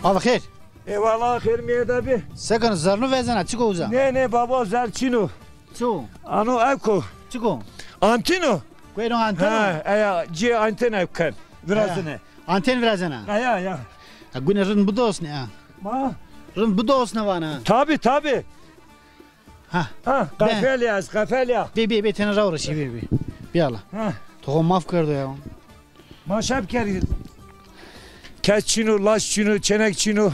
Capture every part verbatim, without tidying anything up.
Abi xêr. Eyvallah, xêr mîye de bî. Se keno, zerno vezena, çik o uza? Nê, nê baba, zer çin o. Çi o? Ano ewk o. Çik o? Antin o. Kuêno antin o? Ha, eya, ci anten ewk ken. Virazine. Anten virazena. Eya, ya. Ha, gune rind bidosne ha. Ma? Rind bidosne vana. Tabi, tabi. Ha. Ha, qefelî ez, qefelî ya. Bê, bê, bê, tena raw reşî, bê, bê. Bê Allah. Ha. To xo maf kerdo ya. Ma şep kerî. Kes çin o, laş çin o, çenek çin o.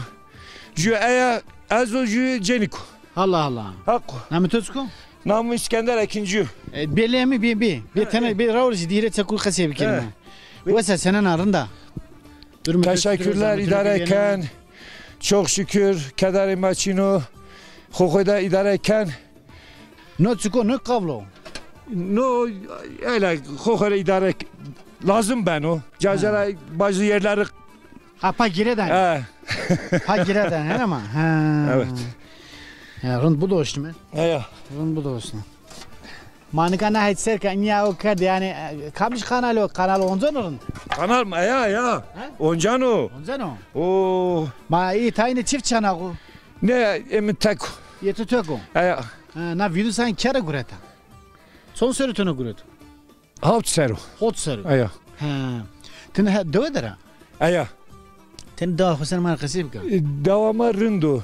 Ju eya ez o, ju cenîk o. Allah Allah. Haq o. Namê to çik o? Namê mi Îskender Ekincî yo. E, belê mi, bê, bê. Bê, tena, bê, raw reşî, di hîrê çekû qesey bikerîme. Wes a, senena, rind a? Durumê to çitur o, zahmet. Teşekkürler, idare ken. Çok şükür, kederê ma çin o. Xo xo de idare ken. No çik o, no qavl o? No, öyle, xo xo rê idare k-, lazim beno. Ca ca ra bazı yerleri. Ha, pa girêdan. He. Pa girêdan, he ama. Ha. Evet. Ya, rind bidoştîme. He ya. Rind bidoştîme. Ma nika na het ser ke nîya o kerd, yanî, e, kamij kanal o, kanal onceno rind? Kanal mı? Ya, ya. He? Onceno. Onceno? Oo. Ma î tayne çift çanak o? Ne, ê mi tek o. Yê to tek o? Ya. Ha, na vîdyo sen kere gureta? Çond serrî tona gureto? Hawt serr o. Hawt serr o. Eya. He. Ti ne dewe der a? Eya. Ti dewa xo ser ma qesey bike. E, dewa ma rind o.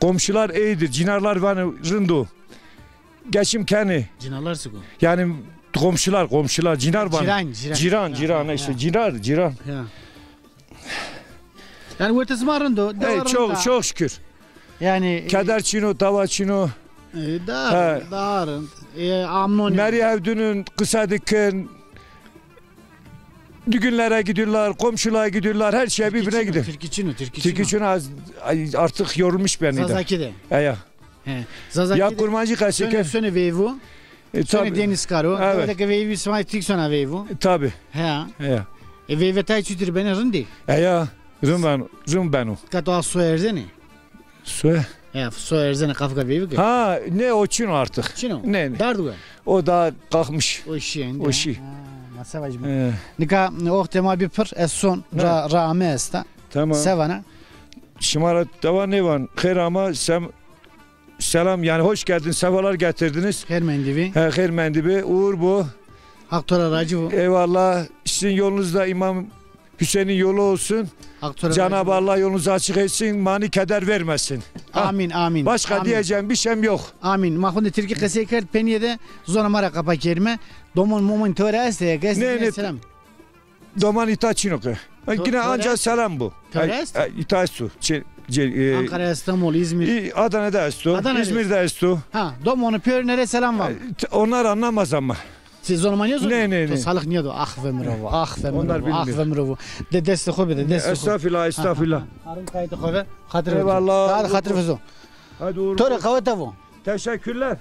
Komşular iyidir. Cinarlar vanê rind o. Geçim kenê. Cinarlar çik o? Yani komşular, komşular. Cinar vanê. Ciran, ciran. Ciran, ciran, işte, cinar, ciran. Ya. Yani wertê sima rind o, dewa rind a. Çok, çok şükür. Yani, e, keder çin o, tawa çin o. E, daha rind, daha rind. E, amnon. Merî hewdunun, qisa dikin. Düğünlere gidiyorlar, komşulara gidiyorlar, her şey birbirine gidiyor. Tirkî çin o, tirkî çin o. Tirkî çin o, az, ay, artık yorulmuş beni de. Zazakî de. Eya. He. Zazakî de. Ya Kurmancî qesey ke. Sönü, sönü veyvu. E, tabii. Sönü deniz karo. Evet. Öyle ki veyvu sima tik sona veyvu. E, tabii. He. He. E, veyve tay çutir beni rindi. Eya. Rin ben, rin beno. Kato a so erzeni. Sue? Ya, so erzene kafka veyvi ke. Ha, ne, o çin o artık. Çin o? Ne, ne. Darduga. O da kalkmış. O şî indi. O şî. Ha, masa vacim. He. Nika, oxtê ma bî pir, ez son, ra, ra ame esta. Tamam. Sevana. Şima ra dewa nêvan. Xêr ama, sem, selam, yani hoş geldin, sefalar getirdiniz. Xêr mendî bî. He, xêr mendî bî. Uğur bu. Haq to ra racî bo. Eyvallah. Sizin yolunuzda İmam Hüseyin'in yolu olsun. Cenab-ı Allah yolunuzu açık etsin, mani keder vermesin. Ha, amin, amin. Başka diyeceğim bir şeyim yok. Amin. Ma xo de tirkî qesey kerd, penîye de zona ma ra qapa kerîme. Domon momon to ra estê, ke estê, ne, ne, selam. Doman îta çin o ke. Yine anca selam bu. To ra est? E, îta esto. Ankara, İstanbul, İzmir. Adana de esto. Adana de. İzmir de esto. Ha, domonu pêrine rê selam va. E, onlar anlamaz ama. Ti zonê ma nêzonê? Nê, nê, nê. To salix nîyedo. Ax ve mirovo, ax ve mirovo, ax ve mirovo. De destê xo bide, destê xo. Estağfurullah, estağfurullah. Arin qaytê xo ve. Xatir ve. Eyvallah. Daha xatir ve zo. Hadi uğur. To rê qewete vo. Teşekkürler.